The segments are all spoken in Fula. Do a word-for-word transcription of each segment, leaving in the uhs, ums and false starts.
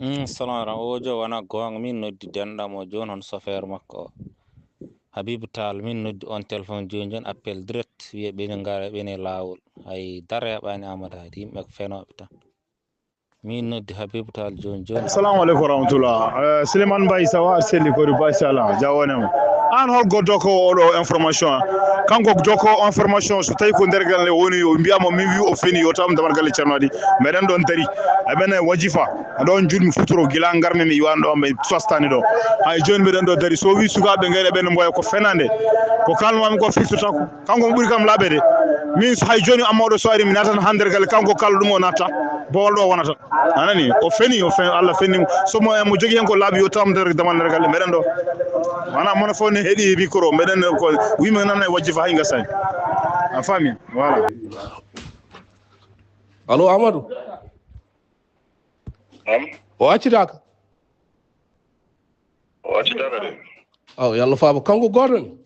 Mm, salamu alaikum. O jo wona goonga, min noddi denɗam o jooni, hono chauffeur makko o. Habibu Tall, min noddi on téléphone jooni jooni, appel direct, wiye ɓene ngara, ɓene laawol. Hay dara heɓaani Amadou Hadi, yimɓe ko fenooɓe tan. Min noddi Habibu Tall jooni jooni. Assalamu alaikum warahmatullah. Eh, Suleiman Mbaye, ça va? Aɗa selli, ko riba, inchallah. Jawonema. An hol go doko oɗo information? Kanko doko information, so tawi ko nder galle woni, yo mbiyamo min wi o feni, yo tam damal galle Ceerno Hadi. Meɗen ɗon dari. Aɓene wajifa. Ɗon juɗmi futuro gila ngarmi mi yiwan ɗo, mi sostani ɗo. Hay joni meɗen ɗo dari. So wi sukaaɓe ngayre ɓen mboya ko fenande. Ko kalmami ko fittotako. Kanko mo ɓuri kam laaɓede. Min so hay joni amma oɗo so ari mi natan ha nder galle, kanko kala ɗum o natta. Bowol ɗo wonata. A nani? O feni, o fen-, Allah fenni mo. So mo, mo jogi hen ko laaɓi yo tam nder damal nder galle meɗen ɗo. Wona mono fof ne heɗi micro, meɗen ko wimi nana e wajifa hay ngasani. A faami? Voilà. Allo, Amadou? Naam. O accitaaka? O accitaaka de. Aw, yo Allah faabo. Kanko gooto ni?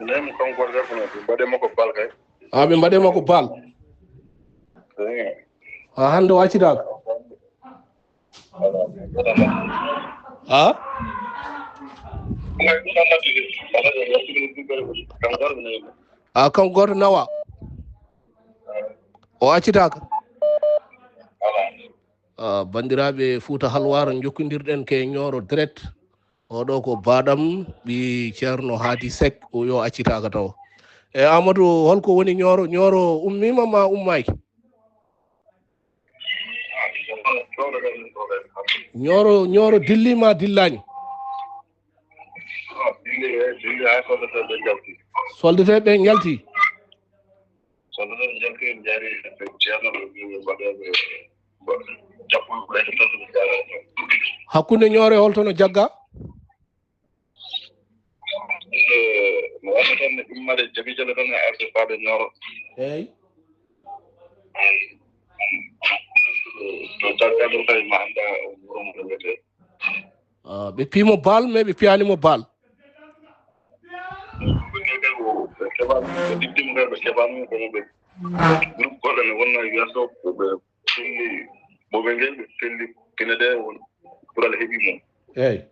Nemi kanko gooto de, kono ɓe mbaɗe makko bal kay. Ah, ɓe mbaɗe makko bal? Eh. Ah, hannde o accitaaka? Ah? Ah, kanko gooto nawa. O accitaaka? Ah, banndiraaɓe Fuuta Halwaar, njokkondirɗen ke Ñooro direct. Oɗo ko baɗam, ɓi Ceerno Haadi Sek, o yo accitaaka taw. E Amadou, holko woni Ñooro? Ñooro ummiima ma ummaaki? Ñooro, Ñooro dilliima dillaani? Soldateeɓe ɓe njalti. Soldateeɓe njalti, njaari Ceerno ɓe mbaɗeɓe Hakkunde Ñooro e holto no jagga? Eh, mo wonno tan ne immade Jabi Jale tan e arde faade Ñooro. Eyi. To jagga ɗo tawi ma annda wuro mo rewete. Ah, ɓe piimo bal, mais ɓe piyaani mo bal. Ɓe keɓaani, ɓe ɗiɗɗimo kay, ɓe keɓaani mo, kono ɓe groupe goɗɗo ne wonnoo yeeso, ɓe felli, Bobe ngel, ɓe felli Kine de, won Kural heɓi mo. Eyi.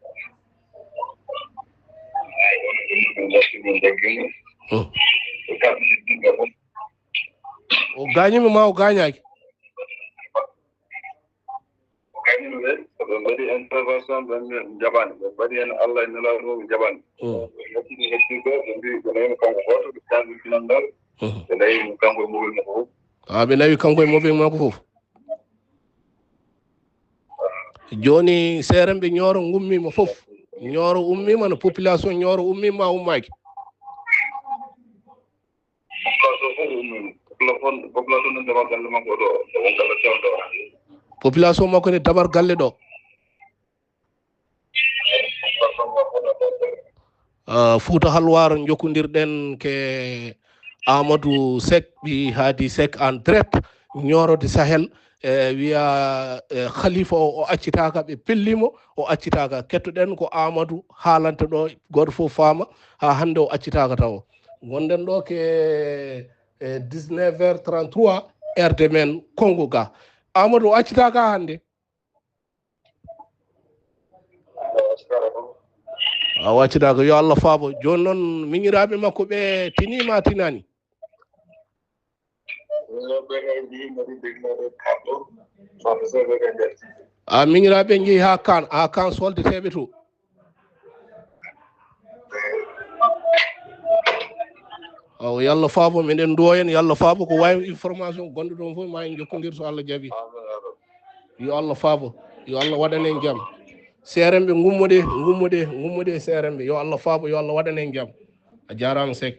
Hmm. O gaañiima ma o gaañaaki? Ɓe mbaɗi intervention, ɓe njaɓani. Ɓe mbaɗi heen Allah e Nelaaɗo mum, ɓe njaɓani. Mm. Ɓe moƴƴini heddiiɓe, ɓe mbi ɓe nawi kanko gooto, ɓe calmi finandal. Mm. Ɓe nawi kanko e mobile makko fof. Ah, ɓe nawi kanko e mobile makko fof. Jooni seerenɓe Ñooro ngummiima fof. Ñooro ummiima, no population Ñooro ummiima, ummaaki? Population fof ummiima. Population, population ne dabar galle makko ɗo, ɗo won galle sewo ɗo. Population makko ne dabar galle ɗo. Ah, Fuuta Halwaar, njokkondirɗen ke Amadou Seck, ɓi Haadi Seck en direct, Ñooro de Sahel, e wiya, e, Khalifa o, o accitaaka, ɓe pellimo, o accitaaka. Kettoɗen ko Amadou haalanta ɗo, gooto fof faama, haa hannde o accitaaka tawo. Ngonɗen ɗo ke, e, dix-neuf heures trente-trois, heure de men Congo ga. Amadou, o accitaaka hannde? A accitaaka, yo Allah faabo. Jooni noon, miñiraaɓe makko ɓe tiniima, tinaani? A miñiraaɓe njehi haa Kaan, haa Kaan soldateeɓe to. Awa, yo Allah faabo, meɗen nduwa en, yo Allah faabo ko waawi information gonɗo ɗon fof, ma en njokkondir so Allah jaɓi. Yo Allah faabo, yo Allah waɗan en jam. Seerenɓe, ngummuɗe, ngummuɗe, ngummuɗe, seerenɓe. Yo Allah faabo, yo Allah waɗan en jam. A jaaraama, Seck.